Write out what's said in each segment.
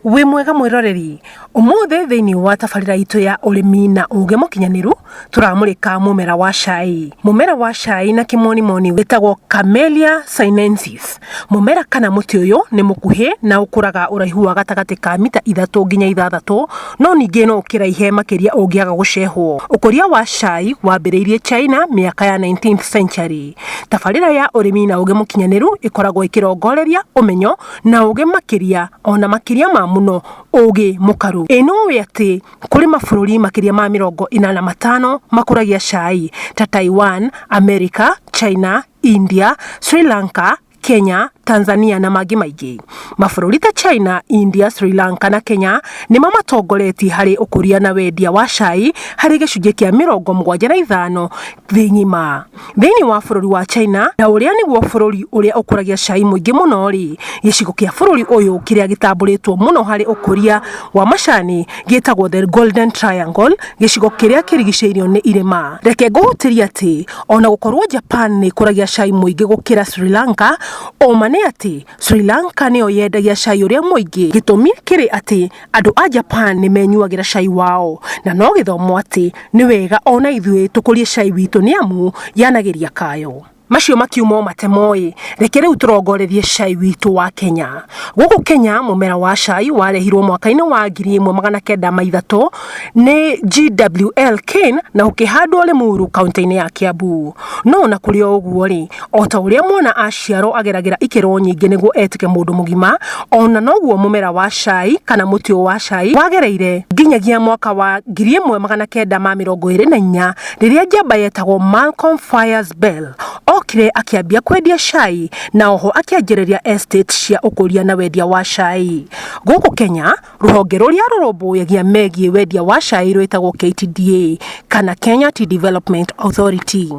Wĩ mwega mwĩroreri, ũmũthĩ thĩinĩ wa tabarĩra itũ ya ũrĩmi na ũgĩ mũkinyanĩru tũramũrĩka mũmera wa cai. Mũmera wa cai na kĩmonimoni wĩtagwo Camellia sinensis. Mũmera kana mũtĩ ũyũ nĩ mũkuhĩ na ũkũraga ũraihu wa gatagatĩ ka mita 3 nginya 6, no ningĩ no ũkĩraihe makĩria ũngĩaga gũcehwo. Ũkũria wa cai wambĩrĩirie China mĩaka ya 19th century. Tabarĩra ya ũrĩmi na ũgĩ mũkinyanĩru ĩkoragwo ĩkĩrongoreria ũmenyo na ũgĩ makĩria ona makĩria ma mũno ũgĩ mũkaru. Ĩ nĩ ũĩ atĩ kũrĩ mabũrũri makĩria ma 85 makũragia cai ta Taiwan, America, China, India, Sri Lanka, Kenya, Tanzania na mangĩ maingĩ. Mabũrũri ta China, India, Sri Lanka na Kenya nĩmo matongoretie harĩ ũkũria na wendia wa cai harĩ gĩcunjĩ kĩa 75 thĩ ng'ima. Thĩinĩ wa bũrũri wa China, na ũrĩa nĩguo bũrũri ũrĩa ũkũragia cai mũingĩ mũno rĩ, gĩcigo kĩa bũrũri ũyũ kĩrĩa gĩtambũrĩtwo mũno harĩ ũkũria wa macani gĩtagwo the Golden Triangle, gĩcigo kĩrĩa kĩrigicĩirio nĩ irĩma. Reke ngũhutĩrie atĩ ona gũkorwo Japan nĩ ĩkũragia cai mũingĩ gũkĩra Sri Lanka, ũma nĩ atĩ Sri Lanka nĩyo yendagia cai ũrĩa mũingĩ. Gĩtũmi kĩrĩ atĩ andũ a Japan nĩ menyuagĩra cai wao, na no gĩthomo atĩ nĩ wega ona ithuĩ tũkũrie cai witũ nĩ amu yanagĩria kayo. Macio makiuma o matemoĩ, reke rĩu tũrongorerie cai witũ wa Kenya. Gũkũ Kenya mũmera wa cai warehirwo mwaka-inĩ wa 1903 nĩ GWL Kane na ũkĩhandwo Limuru kaunti-inĩ ya Kiambu. No ona kũrĩ o ũguo rĩ, o ta ũrĩa mwana aciarwo ageragĩra ikĩro nyingĩ nĩguo etĩke mũndũ mũgima, ona noguo mũmera wa cai kana mũtĩ ũyũ wa cai wagereire nginyagia mwaka wa 1924 rĩrĩa njamba yetagwo Malcolm Fires Bell okire akĩambia kwendia cai na oho akĩanjĩrĩria estate cia ũkũria na wendia wa cai. Gũkũ Kenya, rũhonge rũrĩa rũrũmbũyagia megiĩ wendia wa cai rwĩtagwo KTDA kana Kenya Tea Development Authority.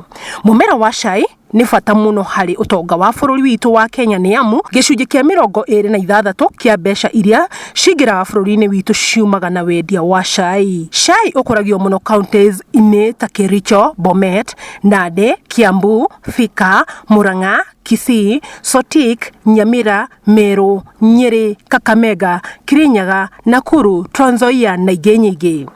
Mũmera wa cai nĩ bata mũno harĩ ũtonga wa bũrũri witũ wa Kenya nĩ amu gĩcunjĩ kĩa 26 kĩa mbeca iria cingĩraga bũrũri-inĩ witũ ciumaga na wendia wa cai. Cai ũkũragio mũno counties-inĩ ta Kericho, Bomet, Nandi, Kiambu, Thika, Murang'a, Kisii, Sotik, Nyamira, Meru, Nyeri, Kakamega, Kirinyaga, Nakuru, Trans Nzoia na ingĩ nyingĩ.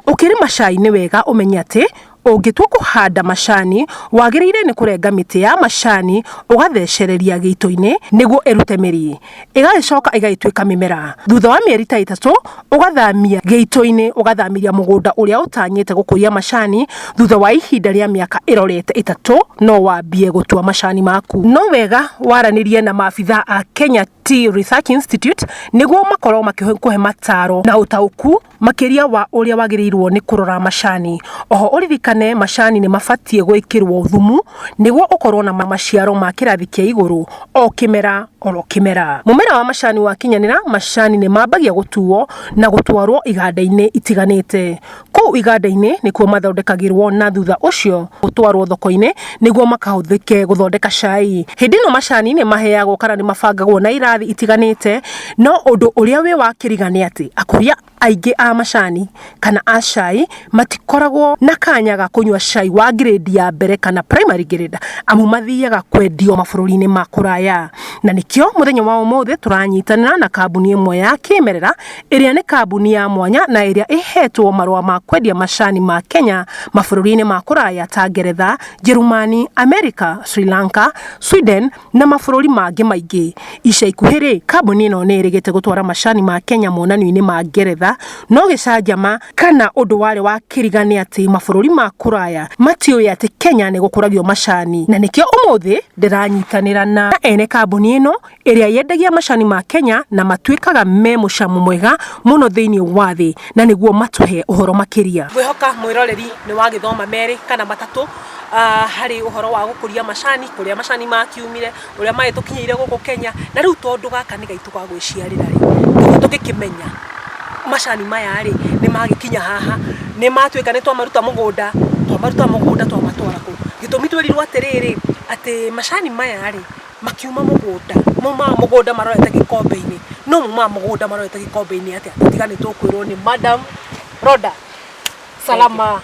Ũkĩrĩma cai nĩ wega ũmenye atĩ ũngĩtua kũhanda macani wagĩrĩire nĩ kũrenga mĩtĩ ya macani ũgathecereria gĩito-inĩ nĩguo ĩrute mĩri, ĩgagĩcoka ĩgagĩtuĩka mĩmera. Thutha wa mĩeri ta 3 ũgathamia gĩito-inĩ ũgathamĩria mũgũnda ũrĩa ũtanyĩte gũkũria macani. Thutha wa ihinda rĩa mĩaka ĩrorete 3 no wambie gũtua macani maku. No wega waranĩrie na maabithaa a Kenya Tea Research Institute nĩguo makorwo makĩkũhe mataro na ũtaũku makĩria wa ũrĩa wagĩrĩirwo nĩ kũrora macani. Oho ũririkane macani nĩ mabatiĩ gwĩkĩrwo thumu nĩguo ũkorwo na maciaro ma kĩrathi kĩa igũrũ o kĩmera oro kĩmera. Mũmera wa macani wakinyanĩra, macani nĩ mambagia gũtuo na gũtwarwo iganda-inĩ itiganĩte. Kũu iganda-inĩ nĩkuo mathondekagĩrwo na thutha ũcio gũtwarwo thoko-inĩ nĩguo makahũthĩke gũthondeka cai. Hĩndĩ ĩno macani nĩ maheagwo kana nĩ mabangagwo na irathi itiganĩte, no ũndũ ũrĩa wĩ wa kĩriga nĩ atĩ akũria aingĩ a macani kana a cai matikoragwo na kanya ga kũnyua cai wa grade ya mbere kana primary grade, amu mathiaga kwendio mabũrũri-inĩ ma kũraya. Na nĩkĩo mũthenya wa ũmũthĩ tũranyitanĩra na kambuni ĩmwe ya kĩmerera ĩrĩa nĩ kambuni ya mwanya na ĩrĩa ĩhetwo marũa ma kwendia macani ma Kenya mabũrũri-inĩ ma kũraya ta Ngeretha, Jerumani, Amerika, Sri Lanka, Sweden na mabũrũri mangĩ maingĩ. Ica ikuhĩ rĩ, kambuni ĩno nĩ ĩrĩgĩte gũtwara macani ma Kenya monanio-inĩ ma Ngeretha, no gĩcanjama kana ũndũ warĩ wa kĩriga nĩ atĩ mabũrũri ma kũraya matiũĩ atĩ Kenya nĩ gũkũragio macani, na nĩkĩo ũmũthĩ ndĩranyitanĩra na ene kambuni ĩno ĩrĩa yendagia macani ma Kenya na matuĩkaga me mũcamo mwega mũno thĩinĩ wa thĩ, na nĩguo matũhe ũhoro makĩria. Ngwĩhoka mwĩroreri nĩ wagĩthoma merĩ kana matatũ harĩ ũhoro wa gũkũria macani, kũrĩa macani makiumire, ũrĩa magĩtũkinyĩire gũkũ Kenya, na rĩu tondũ gaka nĩ gaitũ ga gwĩciarĩra rĩ, nĩguo tũngĩkĩmenya macani maya rĩ, nĩ magĩkinya haha, nĩ matuĩka nĩ twamaruta mũgũnda, twamaruta mũgũnda twamatwara kũ. Gĩtũmi twĩrirwo atĩrĩrĩ, atĩ macani maya rĩ, makiuma mũgũnda, maumaga mũgũnda marorete gĩkombe-inĩ, no maumaga mũgũnda marorete gĩkombe-inĩ atĩa? Tiga nĩ tũkwĩrwo nĩ Madam Rhoda. Salama.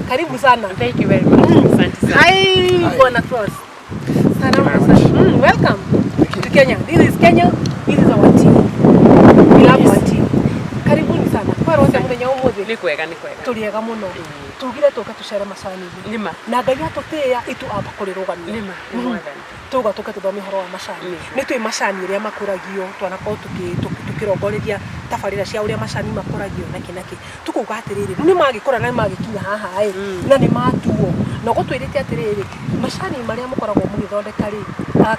Karibu sana. Thank you very much. Asante sana. Hi, Bwana Cross. Salama sana. Welcome to Kenya. This is Kenya. This is our tea. We love our tea. Karibuni sana. Kwerwo atĩa mũthenya wa ũmũthĩ? Nĩ kwega, nĩ kwega. Tũrĩ ega mũno. Tugire tũke tũcere macani-inĩ. Nĩma. Na Ngai atũtĩĩa itu amba kũrĩrũgamia. Nĩma, nĩ Mwathani. Tuga tũke tũthome ũhoro wa macani. Nĩ twĩ macani ũrĩa makũragio, twanakorwo tũkĩrongoreria tabarĩra cia ũrĩa macani makũragio nakĩ nakĩ. Tũkauga atĩrĩrĩ, rĩu nĩ magĩkũra na nĩ magĩkinya haha ĩ, na nĩ matuo. Na ũgũtwĩrĩte atĩrĩrĩ, macani marĩa mũkoragwo mũgĩthondeka rĩ,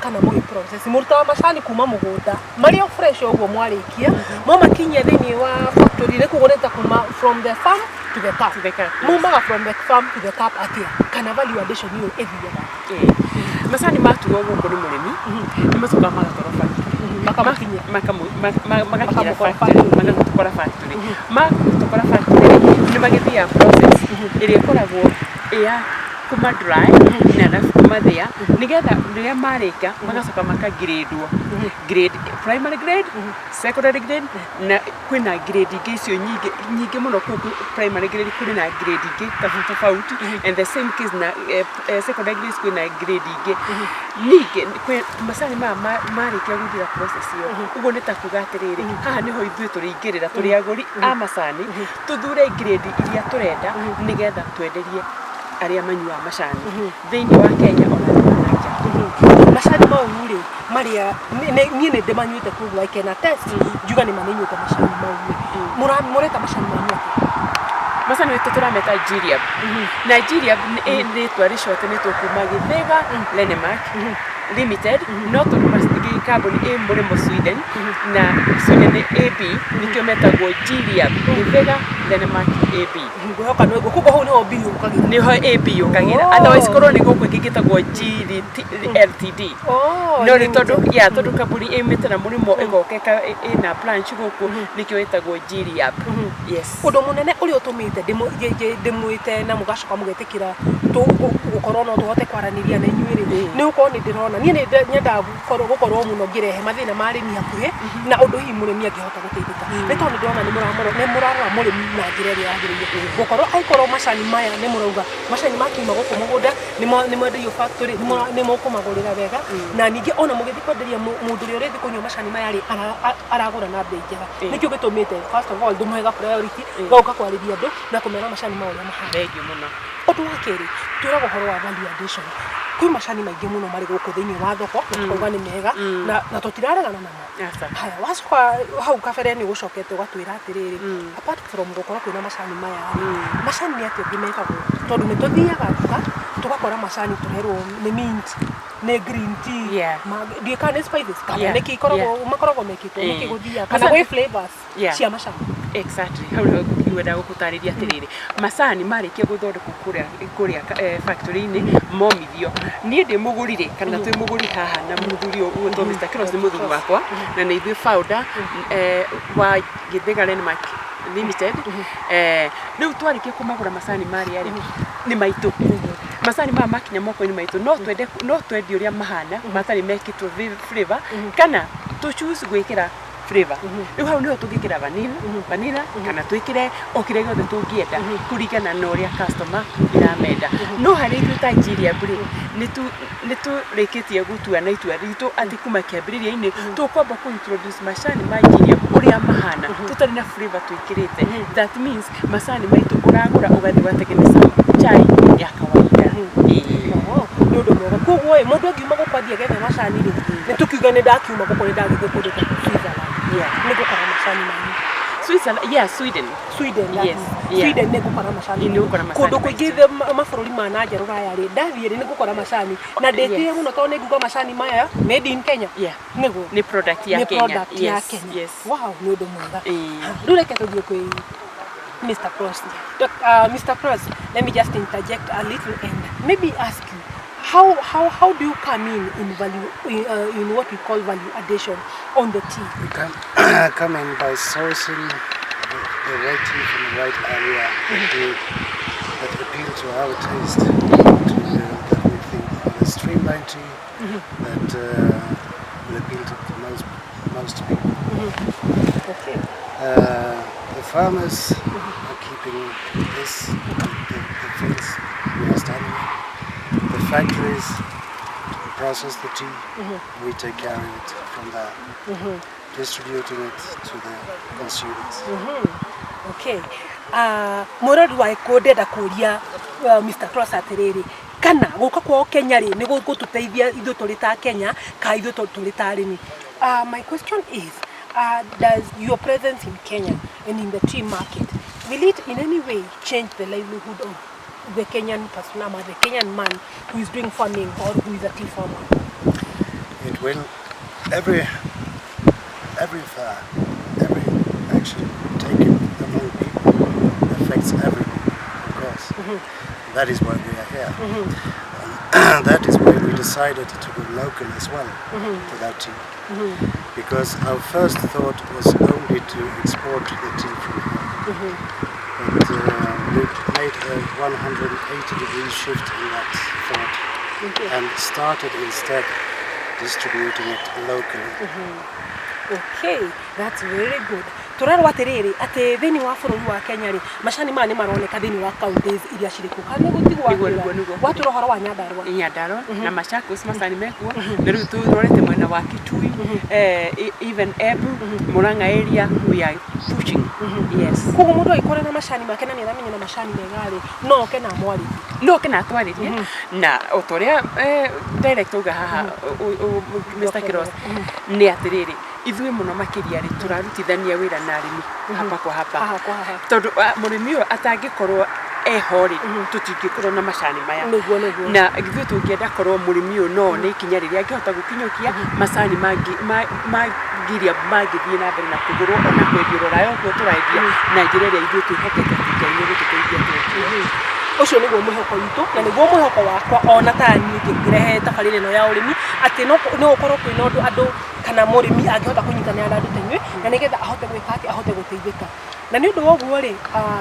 kana mũgĩ process, mũrutaga macani kuma mũgũnda marĩ o fresh o ũguo mwarĩkia, mwamakinyia thĩinĩ wa factory, rĩ koguo nĩ ta kuma from the farm to the cup. To the cup, yes. Mumaga from the farm to the cup atĩa? Kana value addition ĩyo ĩthiaga? Macani matuo gũkũ nĩ mũrĩmi, nĩ macokaga magatwarwo factory. Makamakinyia. Magakinyĩra Makamũkora factory, factory. magatũkora factory. Matũkora factory nĩ magĩthiaga process ĩrĩa ĩkoragwo ĩ ya kũma dry na arabu kũmathĩa nĩgetha rĩrĩa marĩka magacoka makagirĩndwo grade, primary grade, secondary grade, na kwĩna grade ingĩ icio nyingĩ nyingĩ mũno. Kũu primary grade kũrĩ na grade ingĩ tofauti and the same case na secondary grades kwĩna grade ingĩ. Ningĩ kwĩ macani maya marĩkia gũthira process ĩyo, ũguo nĩ ta kuga atĩrĩrĩ, haha nĩho ithuĩ tũrĩingĩrĩra tũrĩ agũri a macani, tũthure grade iria tũrenda nĩgetha twenderie arĩa manyuaga macani thĩinĩ wa Kenya ona thĩ wa na nja. Macani mau rĩ, marĩa niĩ nĩ ndĩmanyuĩte, koguo I can attest njuga nĩ ma nĩ nyuĩte macani mau rĩ. Mũreta macani manyu atĩa? Macani maitũ tũrameta Giriab, na Giriab nĩ rĩtwa rĩcotanĩtwo kuma Gĩthĩga Lenemark Limited, no tondũ kambuni ĩ mũrĩmo Sweden na Sweden nĩ AB, nĩkĩo metagwo Giriab Gĩthĩga Lenemark AB. Ngwĩhoka nĩ ũguo, koguo hau nĩho B yũkagĩra. Nĩho AB yũkagĩra. Otherwise korwo nĩ gũkũ ĩngĩ ĩtagwo GDT LTD. No nĩ tondũ ya tondũ kambuni ĩmĩte na mũrĩmo ĩgoka ĩna branch gũkũ, nĩkĩo ĩtagwo Giriab, yes. Ũndũ mũnene ũrĩa ũtũmĩte ndĩmwĩte na mũgacoka mũgetĩkĩra gũkorwo no tũhote kwaranĩria na inyuĩ rĩ, nĩ gũkorwo nĩ ndĩrona niĩ nĩ nyendaga gũkorwo mũno ngĩrehe mathĩna ma arĩmi hakuhĩ na ũndũ hihi mũrĩmi angĩhota gũteithĩka, nĩ tondũ nĩ ndĩrona nĩ mũrarora mũrĩmi na njĩra ĩrĩa yagĩrĩire, gũkorwo angĩkorwo macani maya nĩ mũrauga macani makiuma gũkũ mũgũnda nĩ mwenderio factory, nĩ mũkũmagũrĩra wega, na ningĩ ona mũgĩthiĩ kwenderia mũndũ ũrĩa ũrĩthiĩ kũnyua macani maya rĩ, aragũra na mbei njega. Nĩkĩo gĩtũmĩte first of all ndũmũhe priority goka kwarĩria andũ na kũmera macani maya ũrĩa mahana. Thengiũ mũno. Ũndũ wa kerĩ, twĩragwo ũhoro wa value addition. Kwĩ macani maingĩ mũno marĩ gũkũ thĩinĩ wa thoko na tũkauga nĩ mega na tũtiraregana namo. Aca. Haya, wacoka hau kabere nĩ ũgũcokete ũgatwĩra atĩrĩrĩ, apart from gũkorwo kwĩna macani maya rĩ, macani nĩ atĩa ũngĩ mekagwo? Tondũ nĩ tũthiaga nduka tũgakora macani tũrerwo nĩ mint, nĩ green tea, ndiũĩ kana nĩ spices kana nĩkĩ ikoragwo makoragwo mekĩtwo, nĩkĩ gũthiaga kana gwĩ flavors cia macani. Exactly, hau nĩho ngwenda gũgũtarĩria atĩrĩrĩ, macani marĩkia gũthondekwo kũrĩa factory-inĩ momithio, niĩ ndĩ mũgũri rĩ, kana twĩ mũgũri haha na mũthuri ũyũ ũgwĩtwo Mr. Cross, nĩ mũthuri wakwa na nĩ ithuĩ founder wa Gĩthĩga Lenmark Limited. Rĩu twarĩkia kũmagũra macani marĩa rĩ, nĩ maitũ. Macani maya makinya moko-inĩ maitũ, no twende, no twendie ũrĩa mahana matarĩ mekĩtwo flavor, kana tũ choose gwĩkĩra flavor. Rĩu hau nĩho tũngĩkĩra vanilla kana twĩkĩre o kĩrĩa gĩothe tũngĩenda kũringana na ũrĩa customer iramenda. No harĩ ithuĩ ta Giriab rĩ, nĩ tũrĩkĩtie gũtua na itua ritũ atĩ kuma kĩambĩrĩria-inĩ tũkwamba kũ introduce macani ma Giriab ũrĩa mahana tũtarĩ na flavor twĩkĩrĩte. That means macani maitũ ũragũra ũgathiĩ ũgatengeneza chai ya kawaida. Ĩĩ. Oh, nĩ ũndũ mwega. Koguo ĩ, mũndũ angiuma gũkũ athiĩ agethe macani rĩ, nĩ tũkiuga nĩ ndakiuma gũkũ, nĩ ndagĩthiĩ kũndũ ta Switzerland, nĩ ngũkora macani manyu? Switzerland, yeah, Sweden. Sweden, that Yes, is. yeah. Sweden nĩ ngũkora macani. Nĩ ũgũkora macani Kũndũ kũingĩ maitũ. mabũrũri ma na nja rũraya rĩ, ndathiĩ rĩ, nĩ ngũkora macani na ndĩtĩe mũno tondũ nĩ nguga macani maya made in Kenya. Nĩguo. Nĩ product ya Nĩ Kenya. product ya Kenya. Wow, nĩ ũndũ mwega. Ĩĩ. Rĩu reke tũthiĩ kwĩ Mr. Cross. Mr. Cross, let me just interject a little and maybe ask you, how do you come in value, in what we call value addition on the tea? We come in by sourcing the right tea from the right area that appeal to our taste, that we think are the streamlined tea that will appeal to the most people. The farmers are keeping the fields we are standing in. The factories process the tea. We take care of it from there, distributing it to the consumers. Okay. Mwĩrori wa Gĩkũyũ, ndĩrenda kũria Mr. Cross atĩrĩrĩ, kana gũka kwao Kenya rĩ, nĩ gũgũtũteithia ithuĩ tũrĩ ta Kenya, kana ithuĩ tũrĩ ta arĩmi? My question is, does your presence in Kenya and in the tea market, will it in any way change the livelihood of the Kenyan person ama the Kenyan man who is doing farming or who is a tea farmer? It will, every affair, every action taken among people affects everyone, of course. That is why we are here. And that is why we decided to go local as well with our tea. Because our first thought was only to export the tea from here. But we made a 180-degree shift in that thought and started instead distributing it locally. Okay, that's very good. Tũrerwo atĩrĩrĩ, atĩ thĩinĩ wa bũrũri wa Kenya rĩ, macani maya nĩ maroneka thĩinĩ wa counties iria cirĩ kuo, kana nĩ gũtigwo? Nĩguo, nĩguo, nĩguo. Watũra ũhoro wa Nyandarua. Nyandarua na Machakos macani mekuo, na rĩu tũrorete mwena wa Kitui, even Embu, Murang'a area we are pushing. Yes. Koguo mũndũ angĩkorwo na macani make na nĩ aramenya na macani mega rĩ, no oke na amwarĩrie? No kena atwarĩrie, na o ta ũrĩa director auga haha, Mr. Kiros, nĩ atĩrĩrĩ, ithuĩ mũno makĩria rĩ, tũrarutithania wĩra na arĩmi hapa kwa hapa. Haha kwa haha. Tondũ mũrĩmi ũyũ atangĩkorwo eho rĩ, tũtingĩkorwo na macani maya. Nĩguo. Na ithuĩ tũngĩenda korwo mũrĩmi ũyũ no nĩ ikinya rĩrĩa angĩhota gũkinyũkia, macani mangiria mangĩthiĩ na mbere na kũgũrwo ona kwendio rũraya ũguo tũrendia, na njĩra ĩrĩa ithuĩ twĩhokete atĩ Ngai nĩ egũtũteithia twendie. Ũcio nĩguo mwĩhoko witũ na nĩguo mwĩhoko wakwa ona ta niĩ ngĩrehe tabarĩra ĩno ya ũrĩmi, atĩ no gũkorwo kwĩna ũndũ andũ kana mũrĩmi angĩhota kũnyitanĩra na andũ ta inyuĩ, na nĩgetha ahote gwĩka atĩ ahote gũteithĩka. Na nĩ ũndũ wa ũguo rĩ,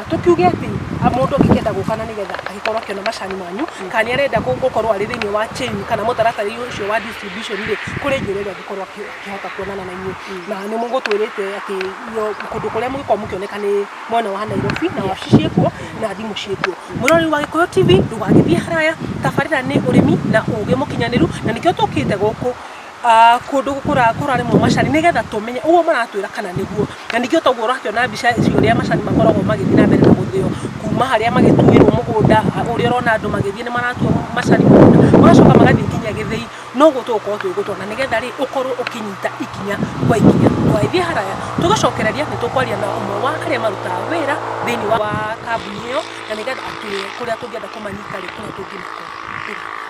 tũkiuge atĩ mũndũ angĩkĩenda gũka na nĩgetha agĩkorwo akĩona macani manyu, kana nĩ arenda gũkorwo arĩ thĩinĩ wa chain kana mũtaratara ũcio wa distribution rĩ, kũrĩ njĩra ĩrĩa angĩkorwo akĩhota kuonana na inyuĩ? Na nĩ mũgũtwĩrĩte atĩ kũndũ kũrĩa mũgĩkorwo mũkĩoneka nĩ mwena wa Nairobi, na wabici ciĩkuo na thimũ ciĩkuo. Mũrori wa Gĩkũyũ TV, ndũgagĩthiĩ haraya. Tabarĩra nĩ ũrĩmi na ũgĩ mũkinyanĩru, na nĩkĩo tũkĩte gũkũ kũndũ kũrarĩmwo macani, nĩgetha tũmenye ũguo maratwĩra kana nĩguo. Na ningĩ toguo ũrakĩona mbica icio, ũrĩa macani makoragwo magĩthiĩ na mbere na gũthĩo kuma harĩa magĩtuĩrwo mũgũnda, ũrĩa ũrona andũ magĩthiĩ nĩ maratua macani mũgũnda, magacoka magathiĩ nginya gĩthĩi. Noguo tũgũkorwo twĩgũtwara, nĩgetha rĩ ũkorwo ũkĩnyita ikinya kwa ikinya. Ndũgagĩthiĩ haraya, tũgĩcokereria nĩ tũkwaria na ũmwe wa arĩa marutaga wĩra thĩinĩ wa kambuni ĩyo, na nĩgetha atwĩre kũrĩa tũngĩenda kũmanyita rĩ, kũrĩa tũngĩmakora.